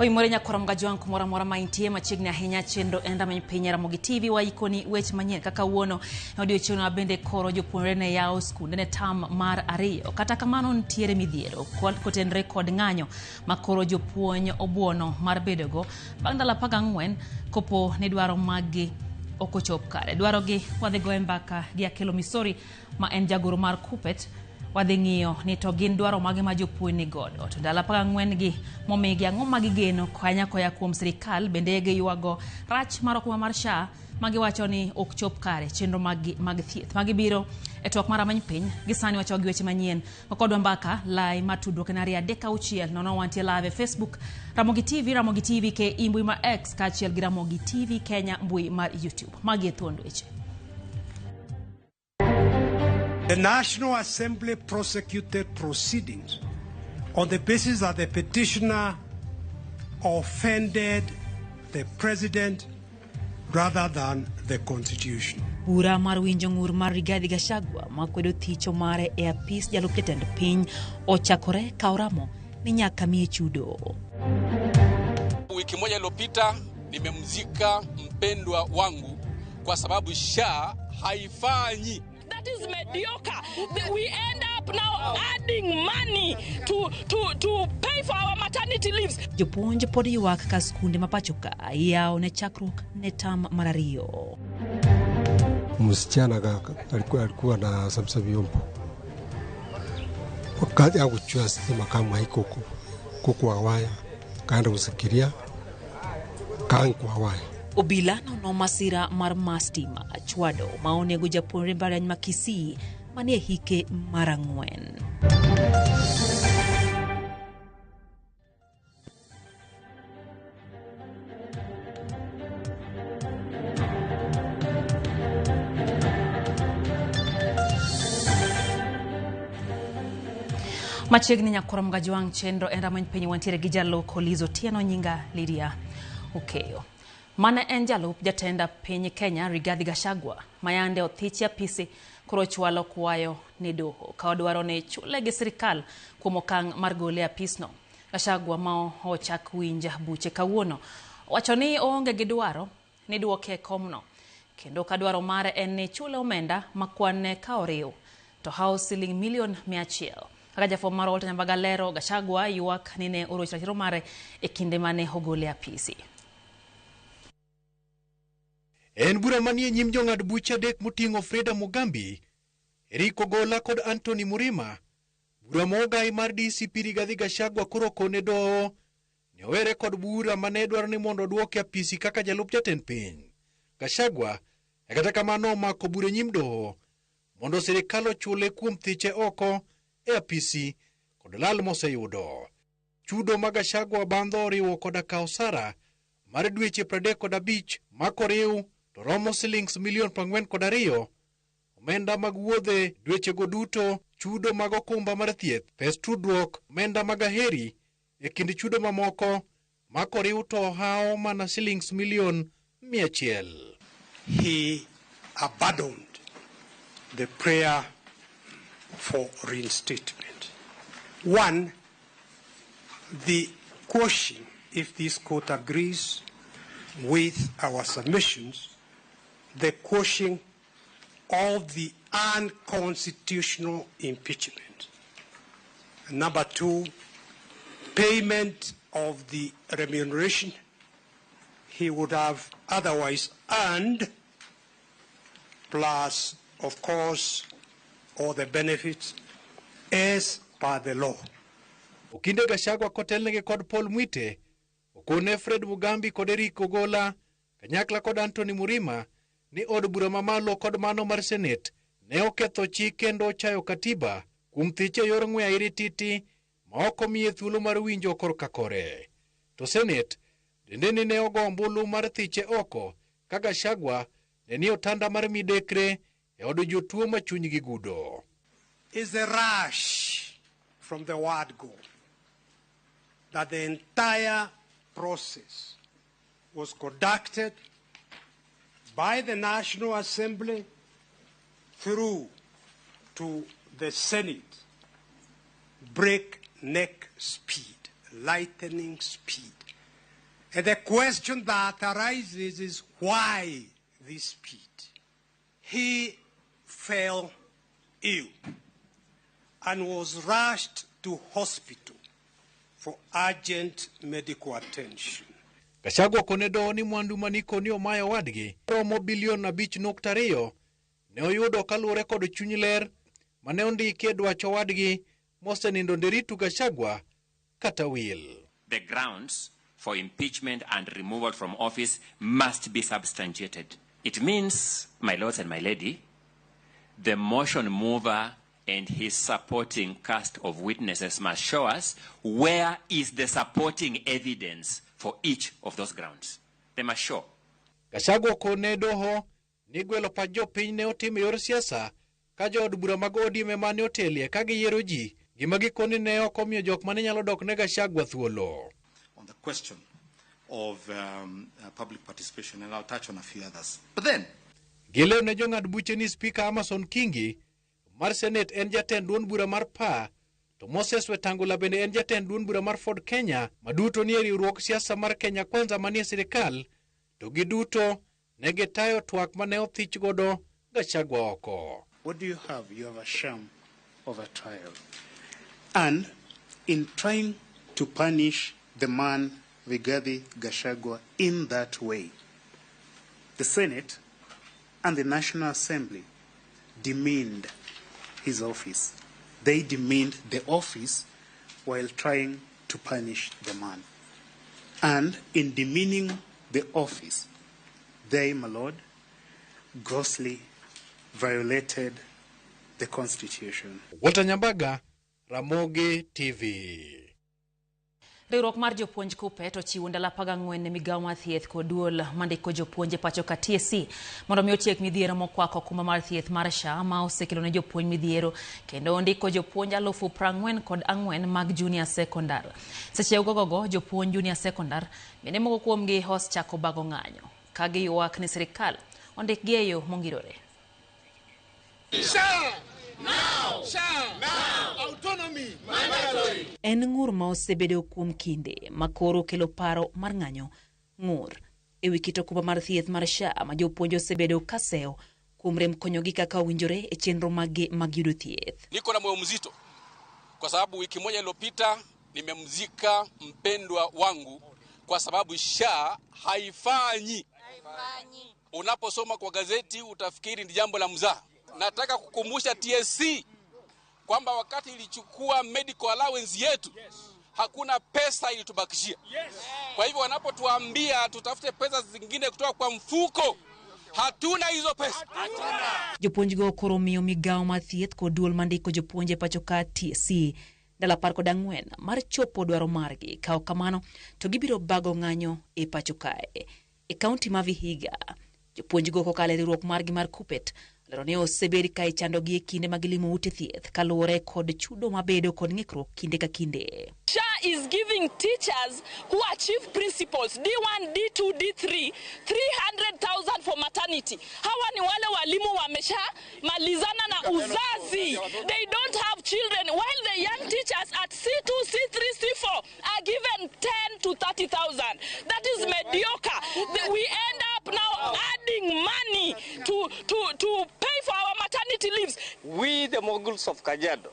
Oimore nyakwar Mgajwang' kumoro amora ma intie machiegni ahinya chenro en Rameny Piny e Ramogi TV waikoni weche manyien kaka wuono e odiochieng' ma bende koro jopuonjre ne yawo skunde ne tam mar ariyo. Kata kamano nitiere midhiero kotenre kod ng'anyo ma koro jopuonj obuono mar bedogo bang' ndalo 14 kopo ni dwaro maggi ok ochop kare. Dwarogi wadhi goye mbaka gi Akelo Misori ma en jagoro mar Kuppet wadhi ng'iyo ni to gin dwaro mage ma jopuonj ni godo to ndalo 14 gi momigi ang'o ma gigeno konya koya kuom sirikal bende giywago rach mar okumba mar SHA ma giwacho ni ok chop kare chenro mag, mag thieth ma gibiro e twak mar rameny piny gi sani wachako gi weche manyien kodwa mbaka lai mar tudruok en 2 3 6 0 wantie live e Facebook Ramogi TV, Ramogi TV ke mbui mar X kaachiel gi Ramogi TV Kenya mbui mar YouTube. Magi e thuond weche. The National Assembly prosecuted proceedings on the basis that the petitioner offended the president rather than the constitution. Bura mar winjo ng'ur mar Rigathi Gachagua makwedo thicho mare e apis jalup jatend piny ochakore ka oramo ni nyaka miye chudo. Wiki moja iliyopita nimemzika mpendwa wangu kwa sababu SHA haifanyi. That is mediocre. We end up now adding money to pay for our maternity leaves. Jopuonj pod ywak ka skunde ma pacho ka yawo ne chakruok ne tam mar ariyo. Msichana alikuwa na sabisa vyombo wakati akuchua stima kama haiko kukwa waya kaenda kusikiria kankwa waya. Obila nono masira mar mastima chwado ma onego japuonjre mbalariany ma Kisii manie hike mar 4. Machiegni nyakwar Mgajwang' chenro en rameny piny wantiere gi jaloko Liz Otieno nyinga Lydia Okeyo. Mane en jalup jatend piny Kenya Rigathi Gachagua mayande othichi apisi koro chwalo kwayo ne doho ka odwaro ni chule gi sirikal kuom okang' mar gole e apisno. Gachagua ma ochak winj buche kawuono owacho ni oonge gi dwaro ni duoke e komno kendo ka dwaro mare en ni chule omenda ma kwan-ne ka oriw to hawo siling milion 100. Kaka jafwambo mar Walter Nyambaga lero, Gachagua ywak ni ne oroch ratiro mare e kinde mane ogole apisi. En bura manie nyim jong'ad buche adek moting'o Freda Mugambi, Eric Ogola kod Anthony Murima. Bura mogai mar DCP Rigathi Gachagua koro okone doho ne owere kod bura mane dwaro ni mondo oduoke apisi kaka jalup jatend piny. Gachagua e kata kamano omako bura e nyim doho mondo sirikal ochule kuom thiche oko e apisi kod lal moseyudo. Chudo ma Gachagua bandho oriwo koda kawo osara mar dweche 35 ma koriw to romo silings milion 42, omenda mag wuodhe dwechego duto, chudo mag okumba mar thieth, pes tudruok, omenda mag aheri e kind chudo mamoko ma koriw to hawo mana silings milion 100. He abandoned the prayer for reinstatement. One, the quashing, if this court agrees with our submissions, the quashing of the unconstitutional impeachment. And number two, payment of the remuneration he would have otherwise earned, plus, of course, all the benefits as per the law. Okinde Gachagua kotelnegi kod Paul Mwite, okone Fred Mugambi kod Eric Ogola, kanyakla kod Anthony Murima ni od bura mamalo kod mano mar Senate ne oketho chik kendo ochayo katiba kuom thiche e yor ng'we airititi ma ok omiye thuolo mar winjo korka kore. To Senate bende ni ne ogo ombulu mar thiche oko ka Gachagua ne ni otanda mar midekre e od jotuo ma chunygi gudo. Is the rush from the word go that the entire process was conducted by the National Assembly through to the Senate, breakneck speed, lightning speed. And the question that arises is why this speed? He fell ill and was rushed to hospital for urgent medical attention. Gachagua kone doho ni mwandu manikoni omayo wadgi romo bilion 5.2 ne oyudo kaluwore kod chuny ler mane ondiki e dwach owadgi mosenindo Nderitu Gachagua kata wil. The grounds for impeachment and removal from office must be substantiated. It means, my lords and my lady, the motion mover and his supporting cast of witnesses must show us where is the supporting evidence for each of those grounds. They must show. Gachagua kone doho ni gwelo pach jopiny ne otim e yor siasa ka jood bura mag ODM ema ne otelie ka giyiero ji, gima gikone ne ok omiyo jok mane nyalo dok ne Gachagua thuolo. On the question of public participation, and I'll touch on a few others. But then, Gilewo ne jong'ad buche ni Spika Amason Kingi mar Senate en jatend duond bura mar PA, to Moses Wetangula bende en jatend duond bura mar Ford Kenya, ma duto nie riwruok siasa mar Kenya Kwanza manie sirikal, to giduto ne gitayo twak mane othich godo Gachagua oko. What do you have? You have a sham of a trial. And in trying to punish the man Rigathi Gachagua in that way, the Senate and the National Assembly demeaned his office. They demeaned the office while trying to punish the man. And in demeaning the office, they, my lord, grossly violated the Constitution. Walter Nyambaga, Ramogi TV. Riwruok mar jopuonj KUPPET ochiwo ndalo 14 ne migawo mar thieth kod duol mandiko jopuonj e pacho ka TSC mondo mi otiek midhiero mokwako okumba mar thieth mar SHA ma osekelo ne jopuonj midhiero kendo ndiko jopuonj 44,000 mag junior secondar. Seche gogogo jopuonj junior secondar bende moko kuomgi osechako bago ng'anyo ka giywak ni sirikal ondikgi e yo mongirore. SHA! Now! SHA! Now! Autonomy! Mandatory! En ng'ur ma osebedo kuom kinde ma koro kelo paro mar ng'anyo. Ng'ur ewi kit okumba mar thieth mar SHA ma jopuonj osebedo ka seyo kuom rem konyogi kaka owinjore e chenro maggi mag yudo thieth. Niko na moyo mzito kwa sababu wiki moja iliyopita nimemzika mpendwa wangu kwa sababu SHA haifanyi. Unaposoma kwa gazeti utafikiri ni jambo la mzaha. Nataka kukumbusha TSC kwamba wakati ilichukua medical allowance yetu, hakuna pesa ilitubakishia. Kwa hivyo wanapotuambia tutafute pesa zingine kutoka kwa mfuko, hatuna hizo pesa. Jopuonj go koro miyo migawo mar thieth kod duol mandiko jopuonj e pacho ka TSC ndalo 14 mar chopo dwaro margi. Ka ok kamano to gibiro bago ng'anyo e pacho kae. E kaunti ma Vihiga, jopuonj go kokalo e riwruok margi mar KUPPET olero ni osebed ka ichandogi e kinde ma gilimo ute thieth kaluwore kod chudo mabedo kod ng'ikruok kinde ka kinde. SHA is giving teachers who are chief principals D1, D2, D3 300,000 for maternity. Hawa ni wale walimu wamesha malizana na uzazi. They don't have children, while the young teachers at C2, C3, C4 are given 10 to 30,000. That is mediocre. We end up now adding money to pay for our maternity leaves. We, the moguls of Kajiado,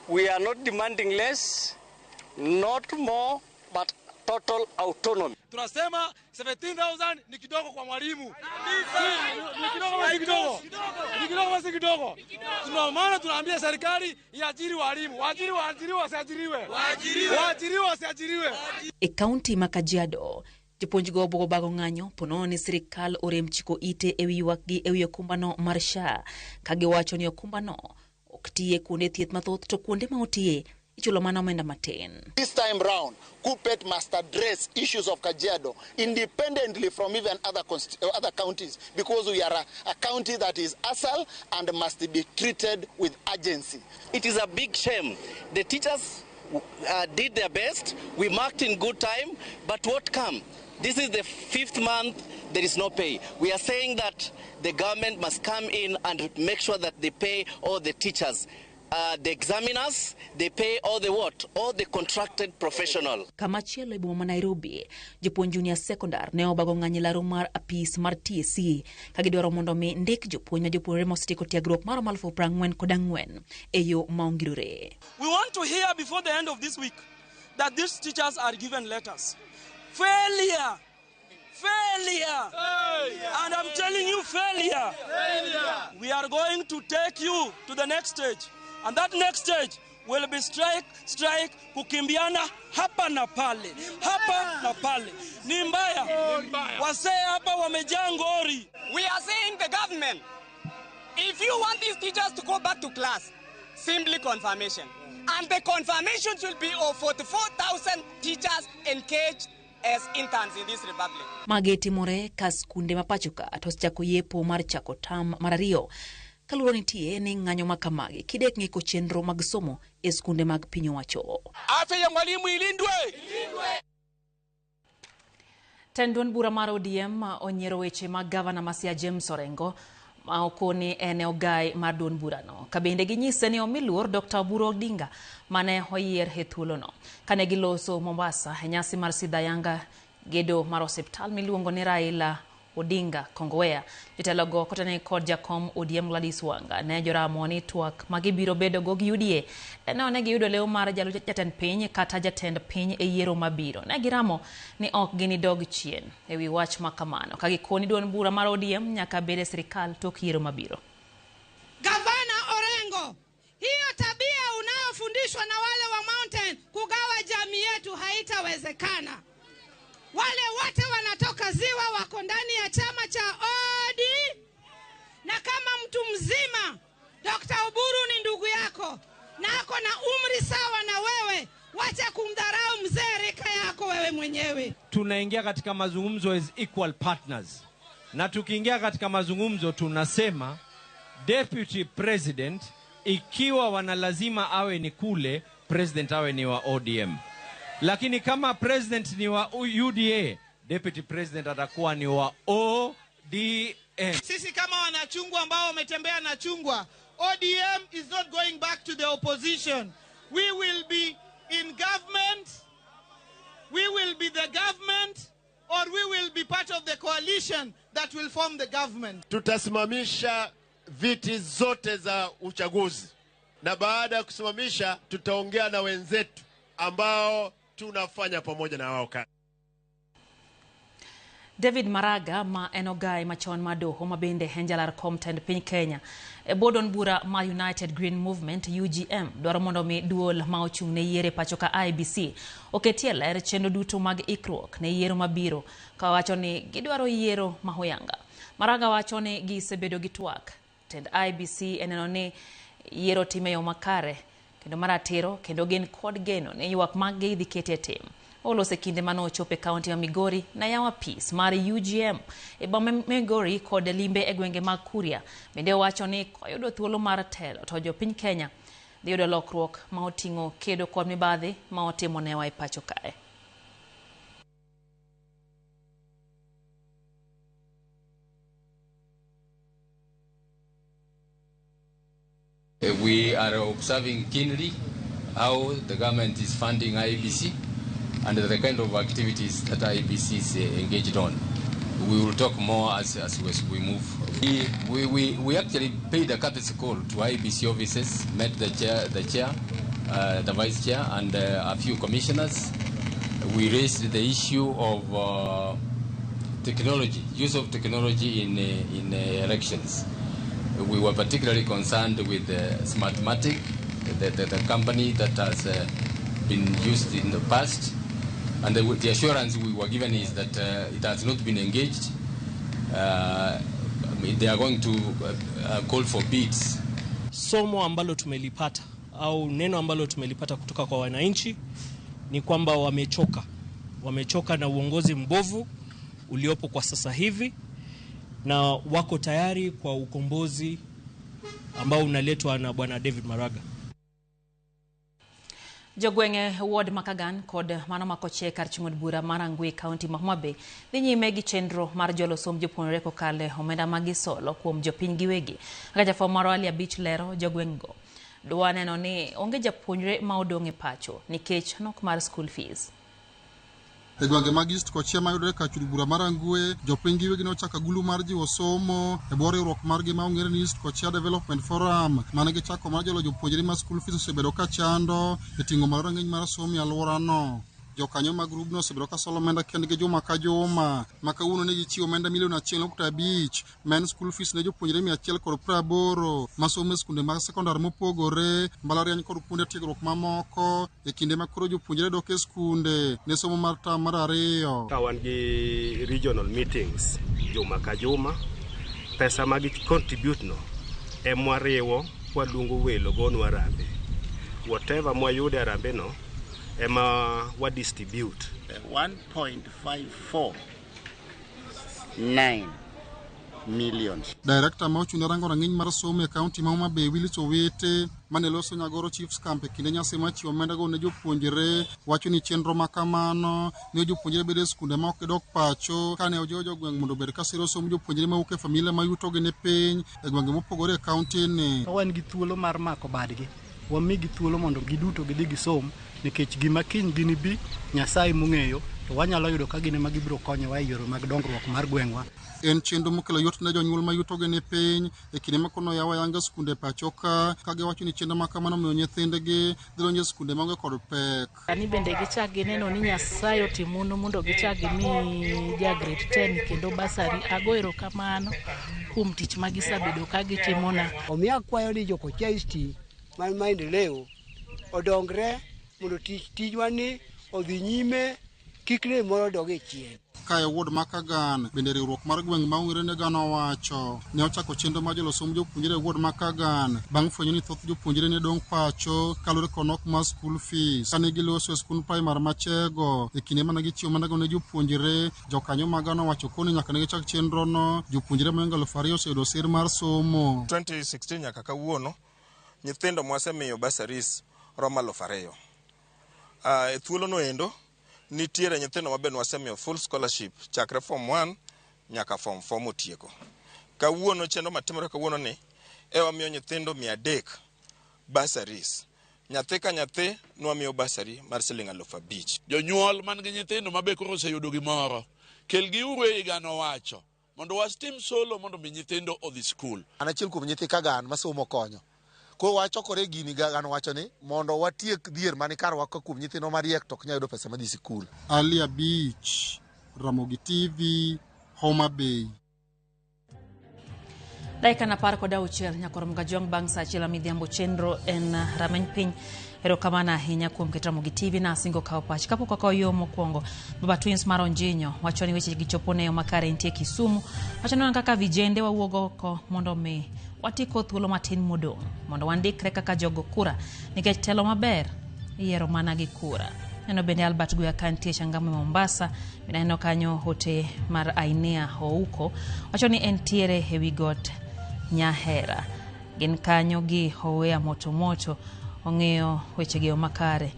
we are not demanding less, not more, but total autonomy. Tunasema 17,000 ni kidogo kwa mwalimu. Ni kidogo si kidogo. Ni kidogo si kidogo. Tuna maana tunaambia serikali iajiri walimu. Waajiriwe wasiajiriwe. Waajiriwe wasiajiriwe. E kaunti ma Kajiado, jopuonj go obuogo bago ng'anyo ponono ni sirikal orem chiko ite ewi ywakgi ewi okumbano mar SHA ka giwacho ni okumbano ok tiye kuonde thieth mathoth to kuonde ma otiye ichulo mana omenda matin. This time round, KUPPET must address issues of Kajiado independently from even other counties, because we are a county that is ASAL and must be treated with urgency. It is a big shame. The teachers did their best. We marked in good time, but what come? This is the 5th month, there is no pay. We are saying that the government must come in and make sure that they pay all the teachers. the examiners, they pay all the what? All the contracted professional. Kamachielo e boma ma Nairobi, jopuonj junior secondar ne obago ng'anyo e laro mar apis mar TSC ka gidwaro mondo mi ndik jopuonj ma jopuonjre mosetieko tiegruok maromo 44,000 e yo ma ongirore. We want to hear before the end of this week that these teachers are given letters. Failure! Failure! Failure! And I'm telling you, failure. Failure! We are going to take you to the next stage. And that next stage will be strike, strike, kukimbiana hapa na pale, hapa na pale. Ni mbaya. Wasee hapa wamejaa ngori. We are saying the government, if you want these teachers to go back to class, simply confirmation. And the confirmation should be of 44,000 teachers engaged as interns in this republic. Magi timore ka skunde ma pacho ka to osechako yepo mar chako tam mar ariyo. Kaluwore nitie ni ng'anyo ma kamagi kidek ng'iko chenro mag somo e skunde mag piny owacho. Afya ya mwalimu ilindwe. Tend duond bura mar ODM onyiero weche mag gavana ma Siaya James Orengo ma okoni en e ogai mar duond burano. Ka bende ginyise ni omi luor Dr. Oburu Odinga mane oyier e thuolono. Kane giloso Mombasa e nyasi mar sidho ayanga gedo mar osiptal miluongo ni Raila Odinga Kongowea, jotelogo kotene kod jakom ODM Gladys Wanga ne joramo ni twak ma gibiro bedo go gi UDA ne ne giyudo leo mar jalup jatend piny kata jatend piny e yiero mabiro. Ne giramo ni ok ginidog chien e wi wach ma kamano ka gikoni duond bura mar ODM nyaka bed e sirikal tok yiero mabiro. Gavana Orengo, hiyo tabia unayofundishwa na wale wa Mountain kugawa jamii yetu haitawezekana. Wale wote wanatoka ziwa wako ndani ya chama cha ODM, na kama mtu mzima Dr. Oburu ni ndugu yako na ako na umri sawa na wewe, wacha kumdharau mzee rika yako wewe mwenyewe. Tunaingia katika mazungumzo as equal partners, na tukiingia katika mazungumzo tunasema deputy president ikiwa wanalazima awe ni kule, president awe ni wa ODM. Lakini kama president ni wa UDA, deputy president atakuwa ni wa ODM. Sisi kama wanachungwa ambao wametembea na chungwa, ODM is not going back to the opposition. We will be in government, we will be the government, or we will be part of the coalition that will form the government. Tutasimamisha viti zote za uchaguzi, na baada ya kusimamisha tutaongea na wenzetu ambao tunafanya pamoja na wao kazi. David Maraga ma en ogai machon mar doho ma bende en jalar kom tend piny Kenya e bwo duond bura mar United Green Movement UGM dwaro mondo mi duol ma ochung' ne yiero e pacho ka IEBC oketie ler chenro duto mag ikruok ne yiero mabiro ka wacho ni gidwaro yiero ma huyanga. Maraga wacho ni gisebedo gi twak tend IEBC e neno ni yiero time yo makare kendo maratiro kendo gin kod geno ni ywak mag gi idhi keti e tim. Olose kinde mane ochopo e kaunti ma Migori na yawo apis mar UGM e boma Migori kod limbe e gwenge mag Kuria. Bende owacho ni koyudo thuolo mar telo to jopiny Kenya dhi yudo lokruok ma oting'o kedo kod mibadhi ma otimo newa e pacho kae. We are observing keenly how the government is funding IEBC and the kind of activities that IEBC is engaged on. We will talk more as we move. We actually paid a courtesy call to IEBC offices, met the chair, the vice chair, and a few commissioners. We raised the issue of technology, use of technology in elections. We were particularly concerned with Smartmatic, the company that has been used in the past. And the assurance we were given is that it has not been engaged. They are going to call for bids. Somo ambalo tumelipata au neno ambalo tumelipata kutoka kwa wananchi ni kwamba wamechoka. Wamechoka na uongozi mbovu uliopo kwa sasa hivi, na wako tayari kwa ukombozi ambao unaletwa na Bwana David Maraga. Jogwenge ward Makagan kod mano makoche kar chung' od bura mar Rangwe County ma Homa Bay dhi nyime gi chenro mar jolo somb jopuonjre kokalo e omenda ma gisolo kuom jopiny giwegi. Kaka jafwambo marwa Ali Abich lero, jogweng' go Dwa neno ni onge japuonjre ma odong' e pacho nikech nok mar school fees. E gwenge mag East Kochia mayudore kar chud bura mar Rangwe, jopiny giwegi ne ochako agulu mar jiwo somo e bwo riwruok margi ma ong'ere ni East Kochia Development Forum mane gichako mar jolo jopuonjre ma school fees osebedo ka chando e ting'o malo rang'iny mar somo e alworano. Jokanyo mag grubno osebedo ka solo omenda kendgi juma ka juma ma kawuono ne gichiwo omenda milion 1.5 ma en school fees ne jopuonjre 180 masomo e skunde mag sekondar mopogore, mbalariany kod kuonde tiegruok mamoko e kinde ma koro jopuonjre dok e skunde ne somo mar tam mar 2. Ka wan gi regional meetings juma ka juma, pesa ma gi contribute no emwariwo kwaluongo welo gonwa harambee. Whatever mwayudo e harambee no ema wa distribute. 1.549 million. Director ma ochung' ne rango rang'iny mar somo e kaunti ma Homa Bay Willis Owete mane loso Nyagoro Chiefs Camp e kinde nyasi mar chiwo omenda go ne jopuonjre wacho ni chenro ma kamano miyo jopuonjre bedo e skunde ma ok gidok pacho kane ojiwo jogweng' mondo obed ka siro somb jopuonjre mawuok e familia ma yutogi ni piny e gwenge mopogore e kaunti ni. Wan gi thuolo mar mako badgi, wamigi thuolo mondo giduto gidhi gisom nikech gima kiny ginibi Nyasaye mong'eyo to wanyalo yudo ka gin ema gibiro konyowa e yore mag dongruok mar gweng'wa. En chenro mokelo yot ne jonyuol ma yutogi ni piny e kinde ma kono yawo ayanga skunde e pacho ka giwacho ni chenro ma kamano miyo nyithindgi dhi donjo e skunde maonge kod pek. Sani bende gichak gineno ni Nyasaye otimono mondo gichak gimi ja grade 10 kendo basari. Ago erokamano kuom tich ma gisebedo ka gitimona. Omiyo akwayo ni jo Kochia East mar maendeleo odongre mondo tijwa ni odhi nyime kik le moro dog e chien. Kae Ward ma Kagan bende riwruok mar gweng' ma ong'ere ne Gano owacho ne ochako chenro mar jolo somb jopuonjre e ward ma Kagan bang' fwenyo ni thoth jopuonjre ne dong' pacho kaluwore kod nok mar school fees. Kane giloso e skund primar Machego e kinde mane gichiwo omenda go ne jopuonjre, jokanyo mag Gano owacho koni nyaka ne gichak chenro no jopuonjre mohingo 2000 oseyudo sir mar somo. 2016 nyaka kawuono nyithindo mwasemiyo bursaries romo 2000. E thuolo no endo nitiere nyithindo mabe nwasemiyo full scholarship chakre form 1 nyaka form 4 motieko. Kawuono chenro matimore kawuono ni e wamiyo nyithindo 300 bursaries. Nyathi ka nyathi nwamiyo bursary mar siling 5000. Jonyuol man gi nyithindo mabe koro oseyudo gimoro, kelgiuru e higano wacho mondo wastim solo mondo mi nyithindo odhi skul. An achiel kuom nyithi Kagan masomo konyo. Koro wachokore gini Gano wacho ni mondo watiek dhier mani karwa ka kuom nyithindo mariek to ok nyal yudo pesa madhi sikul. Alia Beach, Ramogi TV, Homa Bay. Dakika 16 nyaka rom gajwang' bang' saa 1 midhiambo chenro en rameny piny. Erokamano ahinya kuom keto Ramogi TV na asingo kawo pach. Kapok wakawo yo mokwongo, Baba Twins mar Onjinyo wacho ni weche gichopo ne yo makare nitie Kisumu. Wacho ni kaka vijende wawuog oko mondo mi watiko thuolo matin modong' mondo wandikre kaka jogo kura nikech telo maber iyiero mana gi kura. Neno bende Albert Guya kantie Changamwe Mombasa, bende aneno kanyo hote mar Ainea Ouko wacho ni entiere ewi got Nyahera. Gin kanyo gi Howea Moto Moto ong'eyo wechegi makare.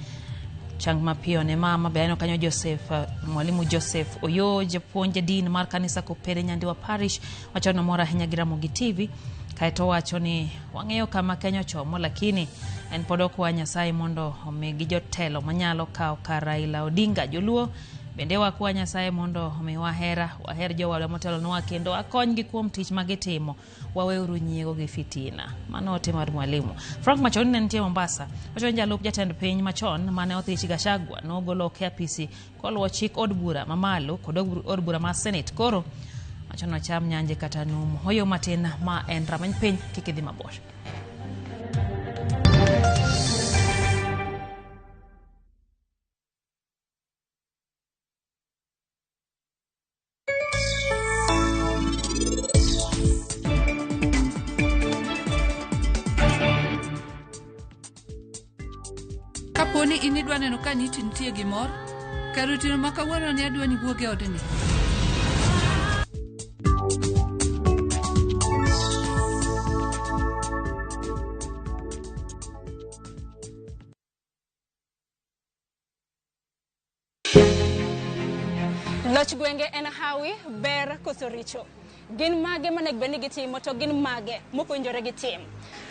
Chang mapiyo ne mama be aneno kanyo Joseph, mwalimu Joseph Oyo, japuonj din mar kanisa Kopere Nyandiwa Parish wacho ni omor ahinya gi Ramogi TV. Kaeto wacho ni wang'eyo kama Kenya ochomo lakini en pod okwa Nyasaye mondo omigi jotelo manyalo kawo kar Raila Odinga. Joluo bende wakwa Nyasaye mondo omiwa hera, waher jowadwa motelonwa kendo akonygi kuom tich magitimo. Waweuru nyiego gi fitina. Mano ote mar mwalimu. Frank Machon ne nitie Mombasa. Wacho ni jalup jatend piny machon mane othich Gachagua nogolo oko e apisi koluwo chik od bura mamalo kod od bura mar Senate. Koro wacho ni ocham nyanje kata numu. Hoyo matin ma en rameny piny kik idhi mabor. Kaponi in idwa neno ka niti nitie gi mor, kar otieno ma kawuono ni adwa ni iwuog e odni. Loch gwenge en hawi, ber koso richo. Gin mage monego bed ni gitimo to gin mage mok owinjore gitim.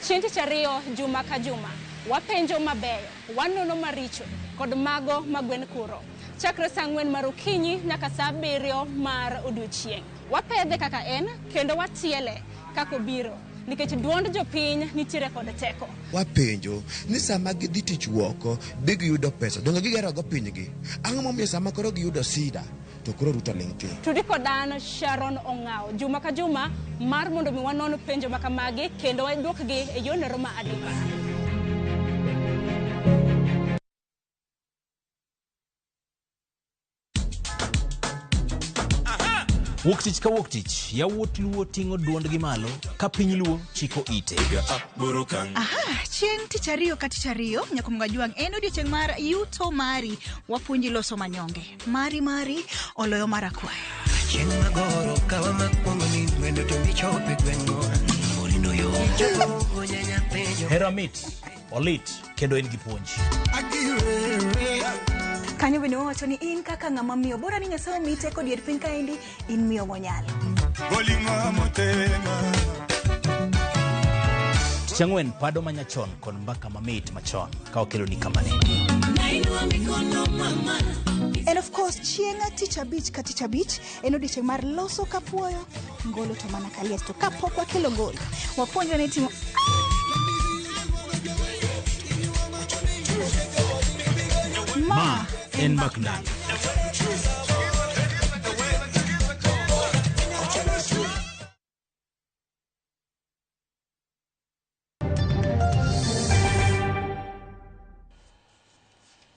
Chieng' tich ariyo juma ka juma, wapenjo mabeyo, wanono maricho kod mago ma gwen kuro. Chakre saa 4 mar okinyi nyaka saa 7 mar odiochieng'. Wapedhe kaka en kendo watiele kaka obiro nikech duond jopiny nitiere kod teko. Wapenjo ni sama gidhi tich woko bi giyudo pesa donge gigerogo pinygi ang'o momiyo sama koro giyudo sida to koro Ruto ling' thi. Tudi kod an Sharon Ong'awo juma ka juma mar mondo mi wanon penjo ma kamagi kendo waduokgi e yorno ma adimba. Wuok tich ka wuok tich, yawuot Luo ting'o duondgi malo ka piny Luo chiko ite. Aha, chieng' tich ariyo ka tich ariyo nyakumga jwang' en odiochieng' mar yuto mari wapuonji loso manyonge mari mari oloyo mar akwaya. Chieng' magoro kawa makwongo ni wendo to michope gweng'wa Orindo yo Hera mit, olit kendo en gi puonj. Kanyo bende wawacho ni in kaka ng'ama miyo bora ni Nyasaye omiyi teko dier piny kaendi in miyo monyalo. Tich ang'wen pado manyachon kod mbaka mamit machon ka wakeloni kamaneni. And of course chieng' tich abich ka tich abich en odiochieng' mar loso kapuoyo ngolo to mana kaliet to kapok wakelo ngolo wapuonjre ni timo Ma en Maknani.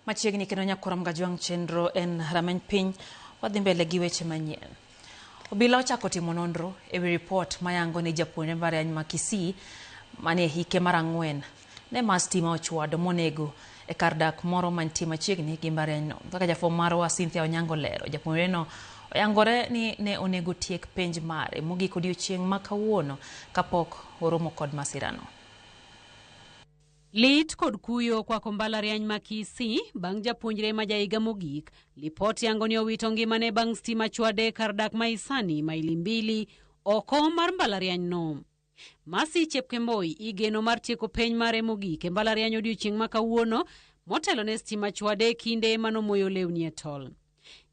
Machiegni kendo nyakora Mgajwang' chenro en rameny piny wadhi mbele gi weche manyien. Obila ochako timo nonro ewi ripot mayango ni japuonjre mbalariany ma Kisii manie hike mar 4 ne ma stima ochwado monego e kar dak moro mantie machiegni gi mbalariany no. Kaka jafwambo marwa Cynthia Onyango lero, japuonjre no oyangore ni ne onego tiek penj mare mogik odiochieng' ma kawuono kapok oromo kod masirano. Lit kod kuyo okwako mbalariany ma Kisii bang' japuonjre ma jahiga mogik. Lipot yango ni owito ngimane bang' stima chwade kar dak ma Isani maili 2 oko mar mbalariany no. Mercy Chepkemboi igeno mar tieko penj mare mogik e mbalariany odiochieng' ma kawuono motelo ne stima chwade kinde manomoyo lewni e tol.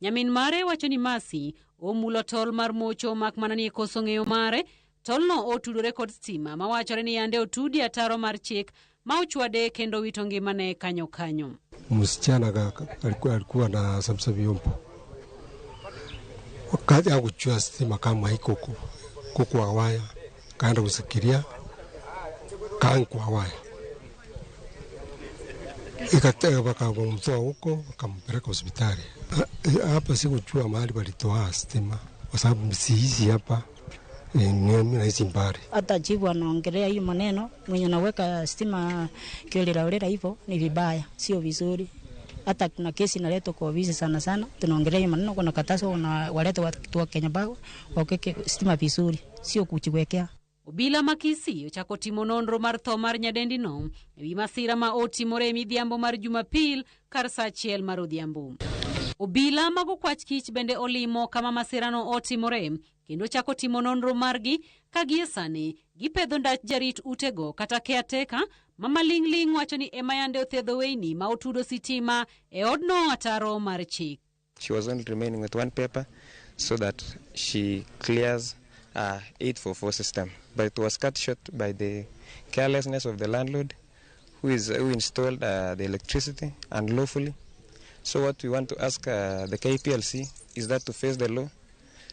Nyamin mare wacho ni Mercy omulo tol mar mocho mak mana ni koso ng'eyo mare. Tolno otudore kod stima mawachore ni yande otudi ataro mar chik ma ochwade kendo wito ngimane kanyo kanyo. Msichana alikuwa na samsam yompo wakati akuchua stima kama iko kukua waya kaenda kusikiria kankwa waya ikatega wakamtoa huko wakampeleka hospitali. Hapa sikujua mahali walitoa stima kwa sababu sihizi hapa mimi naishi mbali. Hata chifu anaongelea hiyo maneno, mwenye anaweka stima kiolelaolela hivyo ni vibaya, sio vizuri. Hata kuna kesi inaletwa kwa ofisi sana sana, tunaongelea hiyo maneno, kuna katazo na waleta watu wa Kenya Power waweke stima vizuri, sio kujiwekea. Obila ma Kisii ochako timo nonro mar tho mar nyadendi no ewi masira ma otimore e midhiambo mar Jumapil kar saa 1 mar odhiambo. Obila mag okwach kich bende olimo kama masirano otimore kendo chako timo nonro margi ka gie sani gipedho ndach jarit utego kata caretaker ma maling'ling' wacho ni ema yande othiedho weyni ma otudo sitima e odno ataro mar chik. She was only remaining with one paper so that she clears 844 system, but it was cut short by the carelessness of the landlord who installed the electricity unlawfully. So what we want to ask the KPLC is that to face the law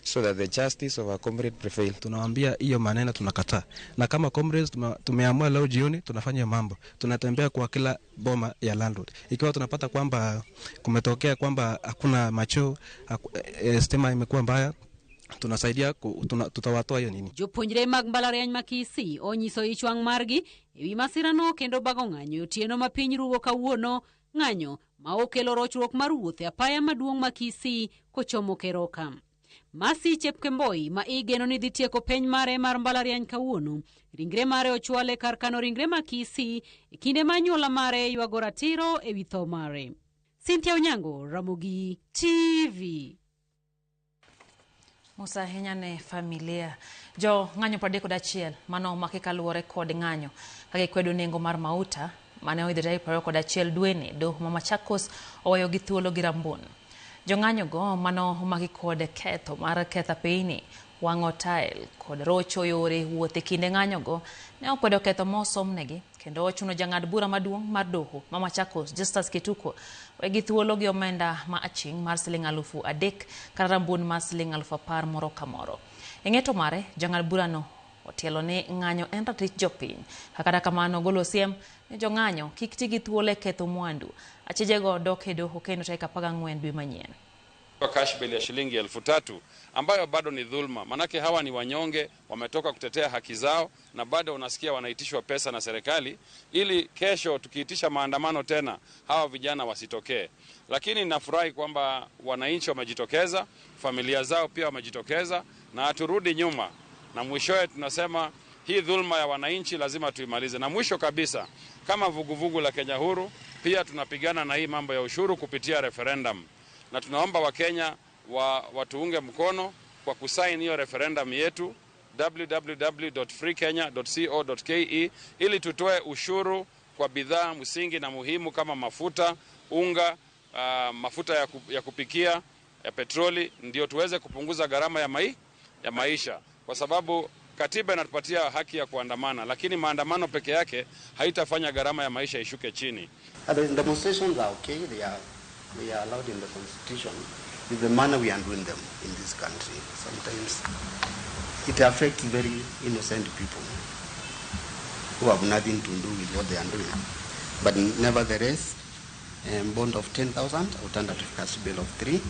so that the justice of our comrade prevail. Tunawaambia hiyo maneno tunakataa. Na kama comrades tumeamua leo jioni tunafanya mambo. Tunatembea kwa kila boma ya landlord. Ikiwa tunapata kwamba kumetokea kwamba hakuna macho, stima imekuwa mbaya, tunasaidia tutawatoa hiyo nini. Jopuonjre mag mbalariany ma Kisii onyiso ich wang' margi ewi masirano kendo bago ng'anyo otieno ma piny rugo kawuono, ng'anyo ma okelo rochruok mar wuoth e apaya maduong' ma Kisii kochomo Keroka. Mercy Chepkemboi ma igeno ni dhi tieko penj mare mar mbalariany kawuono, ringre mare ochwale kar kano ringre ma Kisii e kinde ma anyuola mare ywago ratiro ewi tho mare. Cynthia Onyango, Ramogi TV. Musa ahinya ne familia. Jo ng'anyo 31 mano omaki kaluwore kod ng'anyo ka gikwedo nengo mar mauta mane oidho tarik 21 dweni doho ma Machakos oweyo gi thuolo gi rambun. Jong'anyo go mano omaki kod ketho mar ketho apeyni, wang'o tael kod rocho yore wuoth e kinde ng'anyo go ne okwedo ketho mosomnegi kendo ochuno jang'ad bura maduong' mar doho ma Machakos Justus Kituko wegi thuolo gi omenda ma aching' mar siling 3,000 kata rambun mar siling 10,000 moro ka moro. E ng'eto mare, jang'ad burano otielo ni ng'anyo en ratich jopiny. Kata kamano golo siem ni jong'anyo kik ti gi thuolo e ketho mwandu. Achijego dok e doho kendo tarik 14 dwe manyien. Cash bail ya shilingi 3,000 ambayo bado ni dhulma, manake hawa ni wanyonge, wametoka kutetea haki zao na bado unasikia wanaitishwa pesa na serikali, ili kesho tukiitisha maandamano tena hawa vijana wasitokee. Lakini nafurahi kwamba wananchi wamejitokeza, familia zao pia wamejitokeza, na haturudi nyuma, na mwishowe tunasema hii dhulma ya wananchi lazima tuimalize. Na mwisho kabisa, kama vuguvugu la Kenya Huru pia tunapigana na hii mambo ya ushuru kupitia referendum, na tunaomba Wakenya watuunge mkono kwa kusaini hiyo referendum yetu www.freekenya.co.ke ili tutoe ushuru kwa bidhaa msingi na muhimu kama mafuta, unga, mafuta ya kupikia, ya petroli, ndio tuweze kupunguza gharama ya maisha, kwa sababu katiba inatupatia haki ya kuandamana, lakini maandamano peke yake haitafanya gharama ya maisha ishuke chini. The demonstrations are okay, they are allowed in the constitution. It's the manner we are doing them in this country. Sometimes it affects very innocent people who have nothing to do with what they are doing. But nevertheless, a bond of 10,000, alternative cash bail of 3.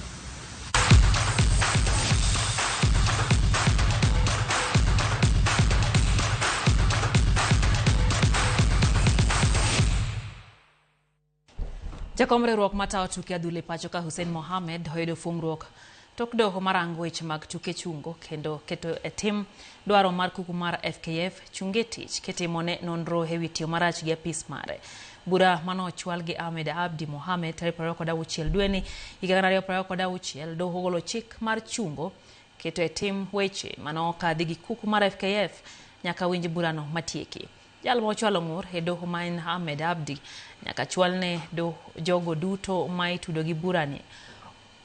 Jakom riwruok matayo tuke adhula e pacho ka Hussein Mohamed oyudo fungruok tok doho marango weche mag tuke chungo kendo keto e tim dwaro mar kuku mar FKF chunge tich kitimone nonro ewi tiyo marach gi apis mare. Bura mano ochwal gi Ahmed Abdi Mohamed tarik 26 dweni higa 2026 doho ogolo chik mar chungo keto e tim weche mano okadhi gi kuku mar FKF nyaka winj burano matieki. Jal mochwalo ng'ur e doho ma en Ahmed Abdi nyaka chwalne jogo duto ma itudo gi burani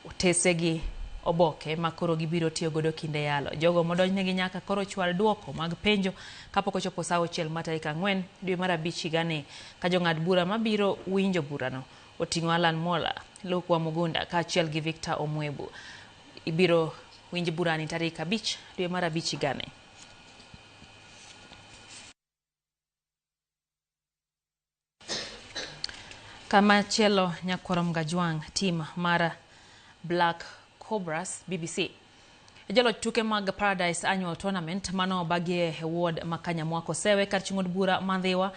otese gi oboke ma koro gibiro tiyo godo kinde yalo. Jogo modonjnegi nyaka koro chwal duoko mag penjo kapok ochopo saa 6 mar tarik 4 dwe mar 5 higani ka jong'ad bura mabiro winjo burano oting'o Alan Mola, Luke Wamugunda kaachiel gi Victor Omwebu. Ibiro winj burani tarik 5 dwe mar 5 higani. Kamachielo nyakwaro Mgajwang' tim mar Black Cobras BBC joloch tuke mag Paradise Annual Tournament mano obagie e ward ma Kanyamwako Sewe kar chung' od bura ma Ndhiwa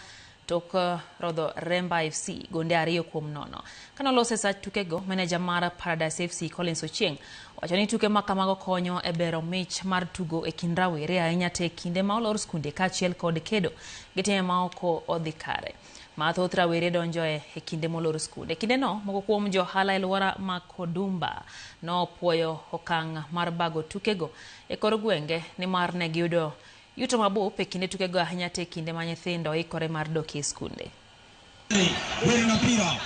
tok rodho Remba FC gonde 2-0. Kanolose sach tukego, meneja mar Paradise FC Collins Ochieng wacho ni tuke ma kamago konyo e bero mich mar tugo e kind rawere ahinya te kinde ma olor skunde kaachiel kod kedo gi timbe ma ok odhi kare. Mathoth rawere donjoe e kinde molor skunde. Kindeno moko kuom johala e alwora ma Kodumba nopuoyo okang' mar bago tukego e kor gwenge nimar ne giyudo yuto mabup e kinde tukego ahinya te kinde ma nyithindo ikore mar dok e skunde. Wele na mpira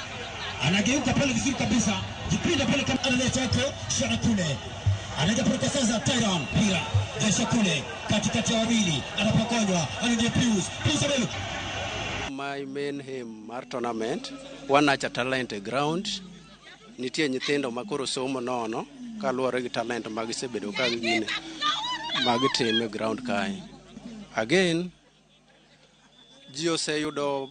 anageuka pale vizuri kabisa, jipinda pale kama analeta yake shana kule, anaenda pale sasa Tyron mpira jasha kule katikati ya wawili, anapokonywa anaingia Pius mbele. My main aim mar tournament wanacha talent e ground. Nitie nyithindo makoro somo nono kaluwore gi talent magisebedo ka gine magitimo e ground kae. Again, ji oseyudo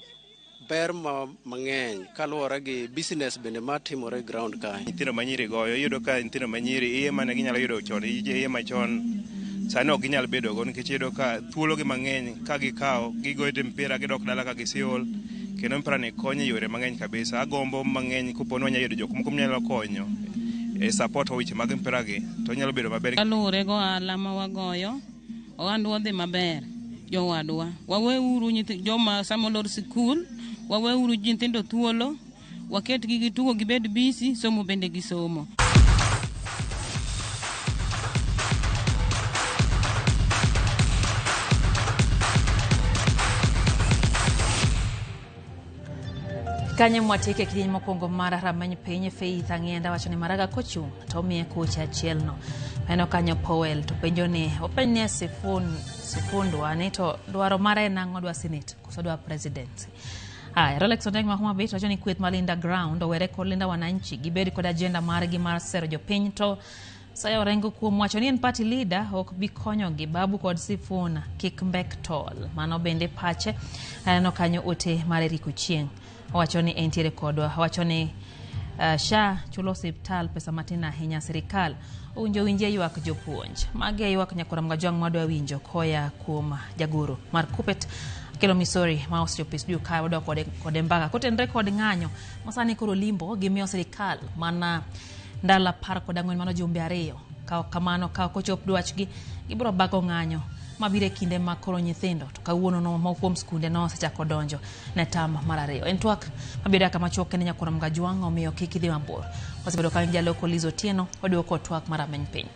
ber mang'eny kaluwore gi business bende matimore e ground kae. Nyithindo manyiri goyo, iyudo ka nyithindo manyiri iye mane ginyalo yudo chon, iye machon sani ok ginyal bedo go nikech iyudo ka thuologi mang'eny ka gikawo gigoyo mpira gidok dala ka giseol, kendo mpira ni konyo e yore mang'eny kabisa. Agombo mang'eny kopo ni wanyalo yudo jok moko manyalo konyo e support weche mag mpira gi to nyalo bedo maber. Kaluwore go ohala ma wagoyo, ohandwa odhi maber jowadwa. Waweuru joma sama olor sikul, waweuru nyithindo thuolo, waketgi gitugo gibed busy, somo bende gisomo. Kanye mwatieke kidieny mokwongo mar rameny piny Faith Ang'enda wacho ni Maraga kochung' to omiye kocha achiel no. Meno kanyo Powell to penjo ni openj ni Sifun Sifundwa ni to dwaro mare en ang'o dwa senate koso dwa presidency. Haya, Rolex Ondeng ma Homa Bay wacho ni kweth mar Linda Ground owere kod Linda Wananchi gibed kod agenda margi mar sero jopiny to Saya Orengo kuom wacho ni en party leader ok bi konyogi Babu kod Sifuna kik mbek tol. Mano bende pache. Aneno kanyo ote mar Eric Ochieng. Owacho ni entiere kodwa. Owacho ni SHA chulo osiptal pesa matin ahinya sirikal owinjo winjie ywak jopuonj. Magi e ywak nyakwar Mgajwang' mwadwa winjo koya kuom jagoro mar Kuppet Kelo Misori ma osechopo e studio kae wadwa kode, kode mbaka kotenre kod ng'anyo ma sani koro limbo gimiyo sirikal mana ndalo 14 mano jumbe 2 ka ok kamano ka ok ochop dwachgi gibiro bago ng'anyo mabiro e kinde ma koro nyithindo to kawuono no moko kuom skunde no osechako donjo ne tam mar 2. En twak mabiro ya kama chuok kende nyakwar Mgajwang' omiyo kik idhi mabor. Wasebedo ka jaloko Liz Otieno waduoko twak mar ameny piny.